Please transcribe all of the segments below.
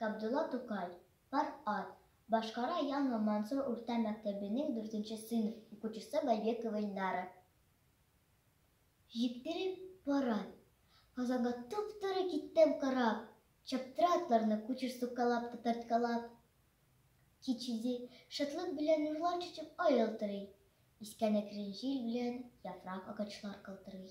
Габдулла Тукай, Пар ат, башкара Яңа Мансур урта мәктәбенең дүртенче сыйныф укучысы Байбекова Илнара. Җиктереп пар ат, Казанга туп-туры киттем карап, Чаптыра атларны кучер сукалап та тарткалап. Кич иде, шатлык белән нурлар чәчеп ай ялтырый, Искән әкрен җил белән яфрак агачлар калтырый.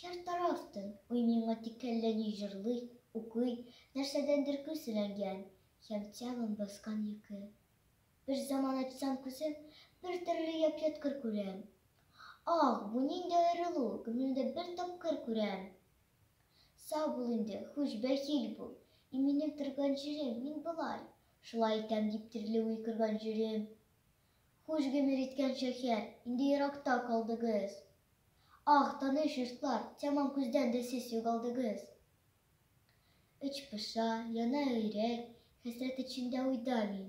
Һәр тарафтан уй миңа тик әллә ни җырлый, укый, Нәрсәдәндер көсөләнгән һәм тәмам баскан йокы. Берзаман ачсам күзем, бер төрле яп-ят кыр күрәм. Ах, бу нинди аерылу, гомеремдә бер тапкыр күрәм. Сау бул инде, хуш, бәхил бул, и минем торган җирем, мин болай, шулай итәм дип төрле уй корган җирем. Хуш гомер иткән шәһәр, инде еракта калдыгыз. Ах, таныш йортлар, тәмам күздән дә сез югалдыгыз. Эч поша, яна йөрәк, хәсрәт эчендә уйда мин.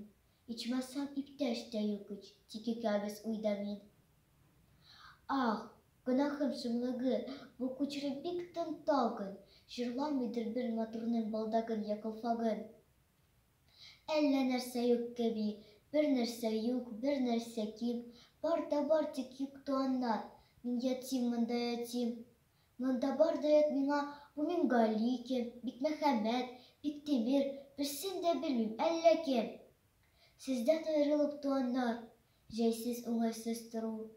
Ичмасам, иптәш тә юк ич, тик икәүбез уйда мин. Ах, гөнаһым шомлыгы, бу кучер бик тын талгын, җырламыйдыр бер матурның балдагын я калфагын. Әллә нәрсә юк кеби, бер нәрсә юк, бер нәрсә ким, Бар да бар, тик юк туганнар, мин ятим монда, ятим. Монда бар да ят миңа, бу Мингали кем, Бикмөхәммәт, Биктимер, берсен дә белмим, әллә кем. Сездән аерылып, туганнар, җайсыз, уңайсыз тору,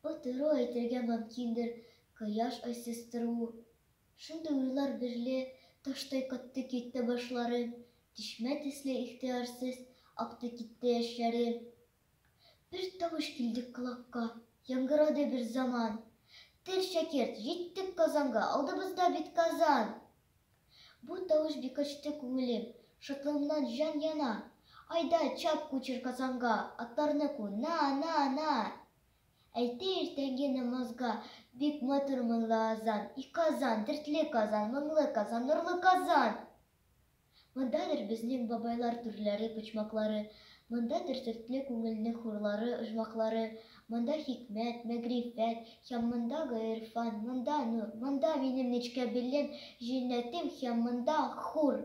Котыру әйтергә мөмкиндер, кояш айсыз тору. Шундый уйлар берле таштай катты китте башларым, Чишмә төсле ихтыярсыз акты китте яшьләрем. Бер тавыш килде колакка, яңгырады бер заман. Тел, шәкерт, җиттек Казанга, алдыбызда бит Казан! Бу тавыш бик ачты күңелем, шатлыгымнан җан яна. Айда, чап, кучер, Казанга, атларны ку, на, на, на! Әйтә иртәнге намазга бик матур моңлы азан, И Казан, дәртле Казан, моңлы Казан, нурлы Казан! Мондадыр безнең бабайлар түрләре, почмаклары, Мондадыр дәртле күңелнең хурлары, оҗмахлары, Монда хикмәт, мәгърифәт һәм монда гыйрфан, Монда нур, монда минем нечкә белем, җәннәтем һәм монда хур!